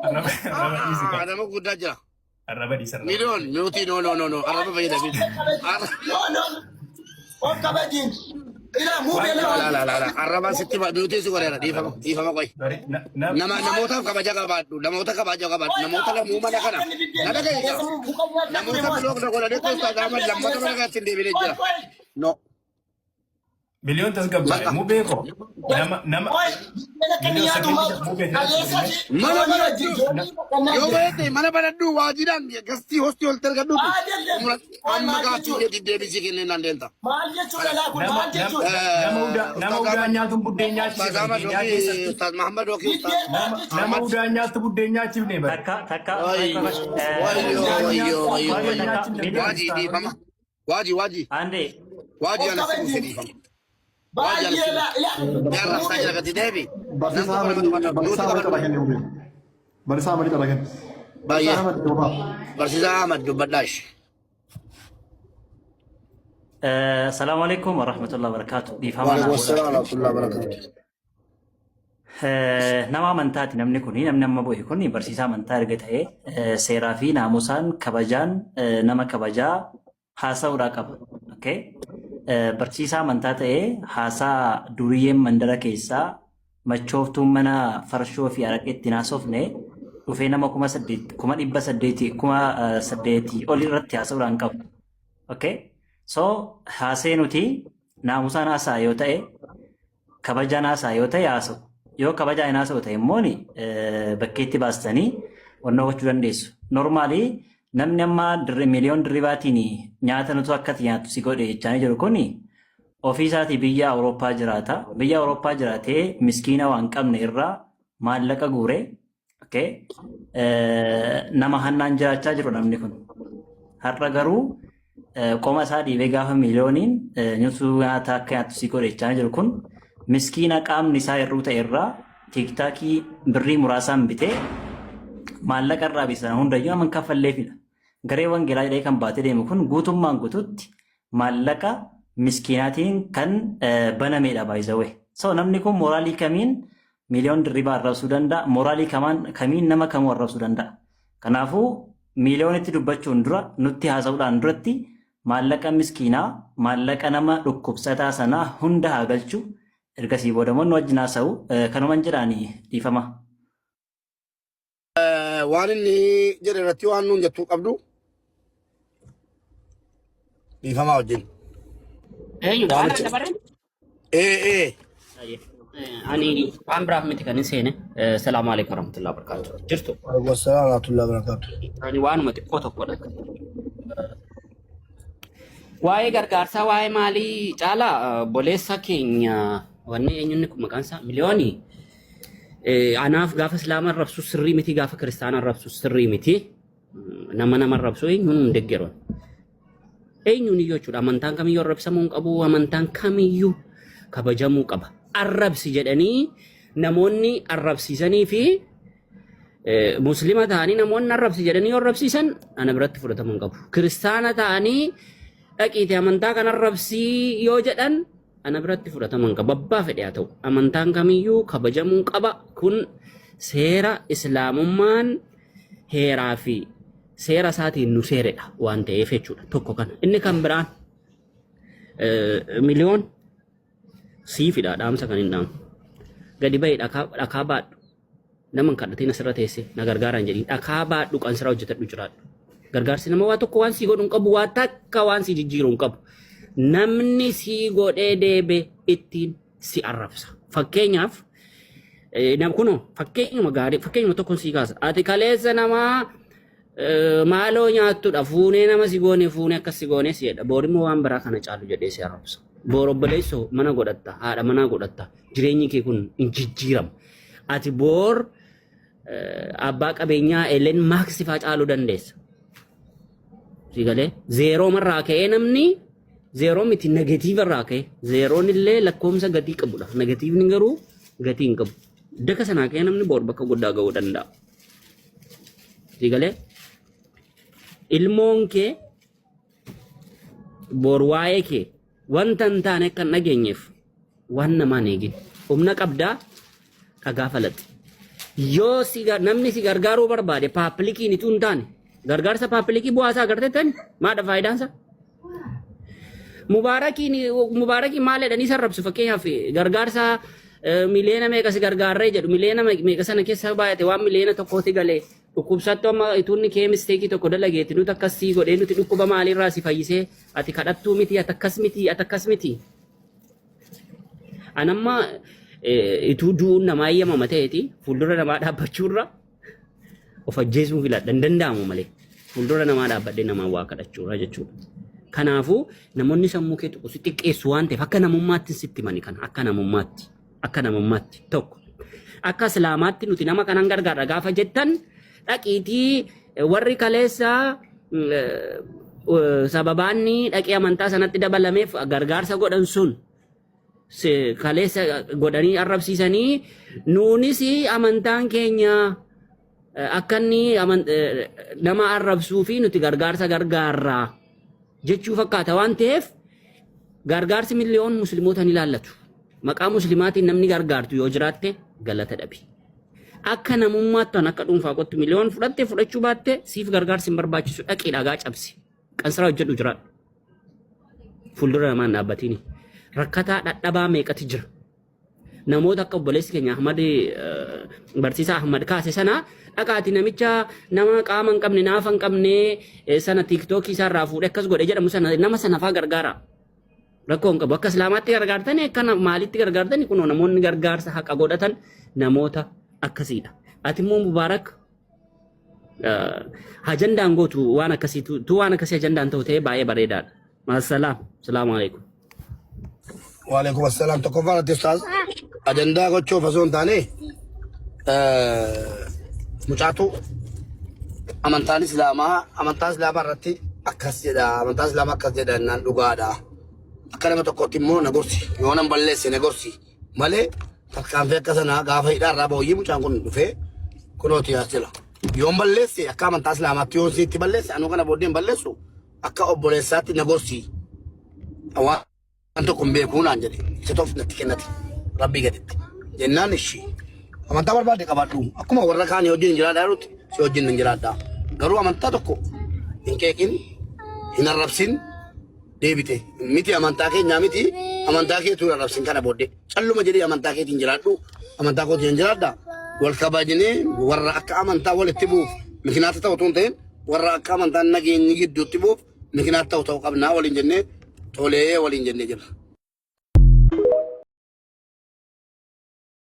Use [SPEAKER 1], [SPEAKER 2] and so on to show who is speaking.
[SPEAKER 1] Arraba arraba dhiisi kan.
[SPEAKER 2] Nama guddaa jira.
[SPEAKER 1] Arraba dhiisi arraba.
[SPEAKER 2] Miliyoon mute no no no no arraba fayyadamii.
[SPEAKER 3] Of kabajiin. Ila muubee
[SPEAKER 2] La la la la arraba sitti mute si godheera dhiifama dhiifama qoy.
[SPEAKER 1] Bari na na
[SPEAKER 2] Nama namootaaf kabaja qabaadhu namoota kabaja qabaadhu namoota lamuu mana kana na dhagaye namoota block na godhanii koostaa gaafa lammata mana kanatti hin deebine jira. No.
[SPEAKER 1] Miliyoon tasgabbaa'e muu beeko nama nama
[SPEAKER 2] Mana banadhu yoo baay'ate mana banadhu waajiidhaan gastii hostii ol argadhuuti. Amma gaaffii keetii deebisii kennee naan deemta.
[SPEAKER 3] Maal jechuudha laa kun
[SPEAKER 1] nama
[SPEAKER 3] maal
[SPEAKER 1] nama
[SPEAKER 3] jechuudha?
[SPEAKER 1] nama udaa nama udaa nyaatuun buddeen nyaachise
[SPEAKER 2] Ustaaz
[SPEAKER 1] bari
[SPEAKER 2] Ahmad
[SPEAKER 1] keenyaa
[SPEAKER 2] yookiin
[SPEAKER 1] keessatti
[SPEAKER 2] Ustaaz Muhammad yookiin Ustaaz
[SPEAKER 1] nama nama
[SPEAKER 2] Ahmad.
[SPEAKER 1] udaa nyaattu buddeen nyaachifne bari.
[SPEAKER 4] Takka takka.
[SPEAKER 2] Wayyo wayyo wayyo wayyo
[SPEAKER 1] Buddeen
[SPEAKER 2] wayyo.
[SPEAKER 1] nyaachifne bari
[SPEAKER 2] Waajii dhiifama. Waajii waajii.
[SPEAKER 4] Ande.
[SPEAKER 2] Waajii ana si buuse dhiifama. Waajii ana si
[SPEAKER 3] Baay'ee laa ilaa.
[SPEAKER 2] buuse. Arrabsaa jira gadi deebi. Nam
[SPEAKER 5] Barsiisaa
[SPEAKER 2] tokko nama
[SPEAKER 5] Ahmad
[SPEAKER 2] tokko
[SPEAKER 5] Barsiisaa
[SPEAKER 2] nuti
[SPEAKER 5] Ahmad
[SPEAKER 2] qabadhu.
[SPEAKER 5] carraa kenne mubee. Barsiisaa Ahmad carraa kenne. Barsiisaa
[SPEAKER 2] Baay'ee.
[SPEAKER 5] Ahmad qofaa.
[SPEAKER 2] Barsiisaa Ahmad dubbadhaash.
[SPEAKER 4] Salaamu alaikum warahmatullahi wabarakatuh. Dhiifama naa
[SPEAKER 2] Waalaikum
[SPEAKER 4] godhaa.
[SPEAKER 2] salaam warahmatullahi wabarakatuh.
[SPEAKER 4] Nama amantaati namni kun namni amma bu'e kun barsiisaa amantaa erga ta'e seeraa fi naamusaan kabajaan nama kabajaa haasa'uudhaa qaba. Okay? Barsiisaa amantaa ta'ee haasaa duriyyeen mandara keessaa machooftuun mana farshoo fi araqee ittiin haasofne dhufee nama 8,000 800,000 8,000 ol irratti haasa'uudhaan qabu. Okay? So haasee nuti naamusaan haasa'a yoo ta'e kabajaan haasa'a yoo ta'e haasa'u. Yoo kabajaan hin haasa'u ta'e immoo bakkeetti baastanii onnoo gochuu dandeessu. Normally namni amma miliyoon dirribaatiin nyaata nutu akkati nyaattu si godhe jechaa jiru kuni ofii isaatii biyya Awurooppaa jiraata. Biyya Awurooppaa jiraatee miskiina waan qabne irraa maallaqa guuree okay, nama hannaan jiraachaa jiru namni kun. Har'a garuu qoma isaa dhiibee gaafa miliyooniin nutu nyaata akka nyaattu si godhe jechaa jiru kun miskiina qaamni isaa hir'uu ta'e irraa TikTokii birrii muraasaan bitee maallaqa irraa bisan hundayyuu nama hin kaffalleefidha. Garee wangeelaa jedhee kan baatee deemu kun guutummaan guutuutti maallaqa miskiinaatiin kan banamedha by the way. So namni kun moraalii kamiin miliyoon dirribaa arrabsuu danda'a? Moraalii kamaan kamiin nama kamuu arrabsuu danda'a? Kanaafuu miliyoonitti dubbachuun dura nutti haasa'uudhaan duratti maallaqa miskiinaa maallaqa nama dhukkubsataa sanaa hunda haa galchu. Ergasii booda immoo nu wajjin haasa'u kanuman jedhaanii dhiifama.
[SPEAKER 2] Waan inni jedhe irratti waan nuun jettuu qabdu dhiifamaa wajjin.
[SPEAKER 6] Eenyudha? Ana
[SPEAKER 2] Waamicha.
[SPEAKER 6] dabareen?
[SPEAKER 2] Ee ee.
[SPEAKER 6] Ani waan biraaf miti kan hin seene. Salaamu alaikum warahmatullahi wabarakatuh. Jirtu.
[SPEAKER 2] Waalaikum salaam warahmatullahi wabarakatuh.
[SPEAKER 6] Ani waanuma xiqqoo tokkodha. Waa'ee gargaarsaa waa'ee maalii caalaa obboleessa keenya wanni eenyunni kun maqaan isaa miliyoonii anaaf gaafa islaama arrabsu sirrii miti gaafa kiristaana arrabsu sirrii miti nama nama arrabsu eenyuun hin deeggaru. Eenyuun iyyuu jechuudha amantaan kamiyyuu arrabsamuu hin qabu amantaan kamiyyuu kabajamuu qaba. Arrabsi jedhanii namoonni arrabsiisanii fi muslima ta'anii namoonni arrabsi jedhanii yoo arrabsiisan ana biratti fudhatama hin qabu. Kiristaana ta'anii dhaqiite amantaa kan arrabsii yoo jedhan ana biratti fudhatama hin qabu. Abbaa fedhe haa ta'u amantaan kamiyyuu kabajamuu qaba. Kun seera islaamummaan heeraa fi seera isaatiin nu seeredha waan ta'eef jechuudha. Tokko kana. Inni kan biraan miliyoon siifidha dhaamsa kan hin dhaamu. Gadi bahi dhakaa dhakaa baadhu. Nama hin kadhatiin asirra teesse na gargaaraan jedhiin dhakaa baadhu qansiraa hojjetadhu jiraadhu. Gargaarsi nama waa tokko waan sii godhu hin qabu waa takka waan sii jijjiiru hin qabu. Namni sii godhee deebe ittiin si arrabsa. Fakkeenyaaf kunoo fakkeenyuma gaarii fakkeenyuma tokkoon sii kaasa. Ati kaleessa namaa maaloo nyaattudha fuunee nama si goone fuunee akkas si goone si jedha. Boor immoo waan biraa kana caalu jedhee si arrabsa. Boor obboleessoo mana godhatta haadha manaa godhatta jireenyi kee kun hin jijjiiramu. Ati boor abbaa qabeenyaa Elen Maaksi faa caaluu dandeessa. Si galee zeeroo marraa ka'ee namni zeeroo miti negatiiva irraa ka'e zeeroon illee lakkoomsa gatii qabudha. Negatiivni garuu gatii hin qabu. Daka sanaa ka'ee namni boor bakka guddaa ga'uu danda'a. Si galee ilmoon kee boor waa'ee kee wanta hin taane akka hin dhageenyeef waan namaan eegin. Humna qabdaa. Dhagaa falaxi. Yoo si namni si gargaaruu barbaade publiciin ituu hin taane gargaarsa publicii bu'aa isaa agarteettani maadha faayidaan isaa? Mubaarakiin Mubaarakiin maal jedhanii sarrabsu? Fakkeenyaaf gargaarsa miliyoona meeqa si gargaarree jedhu. Miliyoona meeqa sana keessa baay'ate waan miliyoona tokkooti galee dhukkubsattu amma ituunni kee mistakeii tokko dalageetti nuti akkas sii godhee, nuti dhukkuba maaliirraa si fayyisee, ati kadhattuu miti, ati akkas miti, ati akkas miti. Anamma ituu du'uun namaa eeyyamama ta'eeti fuuldura namaa dhaabbachuurra of ajjeesuun filadha. Hin danda'amu malee fuuldura namaa dhaabbadhee namaa waa kadhachuudha jechuudha. Kanaafuu namoonni sammuu kee tuqu si xiqqeessu waan ta'eef akka namummaatti sitti himani kana akka namummaatti tokko. Akka islaamaatti nuti nama kanan gargaarra gaafa jettan dhaqiitii warri kaleessa sababaanni dhaqee amantaa sanatti dabalameef gargaarsa godhan sun kaleessa godhanii arrabsiisanii, nuunis amantaan keenya akka inni nama arrabsuu fi nuti gargaarsa gargaarraa jechuu fakkaata waan ta'eef gargaarsi miliyoon musliimoota ni ilaallatu. Maqaa muslimaatiin namni gargaartu yoo jiraatte galata dhabi. Akka namummaatti akka dhuunfaa kottu miliyoon fudhatte fudhachuu baatte siif gargaarsi hin barbaachisu. Dhaqii dhagaa cabsi. Qansiraa hojjedhu jiraadhu. Fuuldura namaan dhaabbatini. Rakkataa dhadhabaa meeqatu jira. Namoota akka obboleessi keenya Ahmad, barsiisaa Ahmad kaase sana dhaqaati namicha nama qaama hin qabne, naafa hin qabne sana TikTokii isaarraa fuudhee akkas godhe jedhamu sana, nama sana faa gargaara. Rakkoo hin qabu. Akka islaamaatti gargaartani, akka maalitti gargaartani, kunoo namoonni gargaarsa haqa godhatan namoota akkasiidha. Ati immoo Mubaarak ajandaan gootu waan akkasii tu waan akkasii ajandaan ta'u ta'ee baay'ee bareedaadha. Maasalaam. Salaamu alaikum.
[SPEAKER 2] Waalaikum assalaam. Tokkoffaa irratti ustaaz, ajandaa gochuuf osoo hin taane mucaatu amantaan islaamaa amantaa islaamaa irratti akkas jedha, amantaa islaamaa akkas jedha naan dhugaadha. Akka nama tokkotti immoo na gorsi, yoo nan balleesse na gorsi malee tarkaanfii akka sanaa gaafa hidhaa irraa booyyee mucaan kun dhufee kunooti as jira. Yoon balleesse akka amantaa islaamaatti yoon sitti balleesse, anuu kana booddee hin balleessu, akka obboleessaatti na gorsi. Waan tokko hin beekuu naan jedhe, isa tokko natti kennate rabbii gaditti jennaan, ishii amantaa barbaade qabaadhu, akkuma warra kaanii wajjin hin jiraadhaa jirutti si wajjin hin jiraadhaa, garuu amantaa tokko hin qeeqin, hin arrabsin, deebite miti amantaa keenyaa miti, amantaa keetuu hin arrabsin, kana booddee calluma jedhee amantaa keetiin jiraadhu, amantaa kootiin hin jiraadha, wal kabajnee warra akka amantaa walitti bu'uuf mikinaata ta'u otoo hin ta'in warra akka amantaan nageenyi gidduutti bu'uuf mikinaata ta'u ta'uu qabnaa waliin jennee, tolee waliin jennee jirra.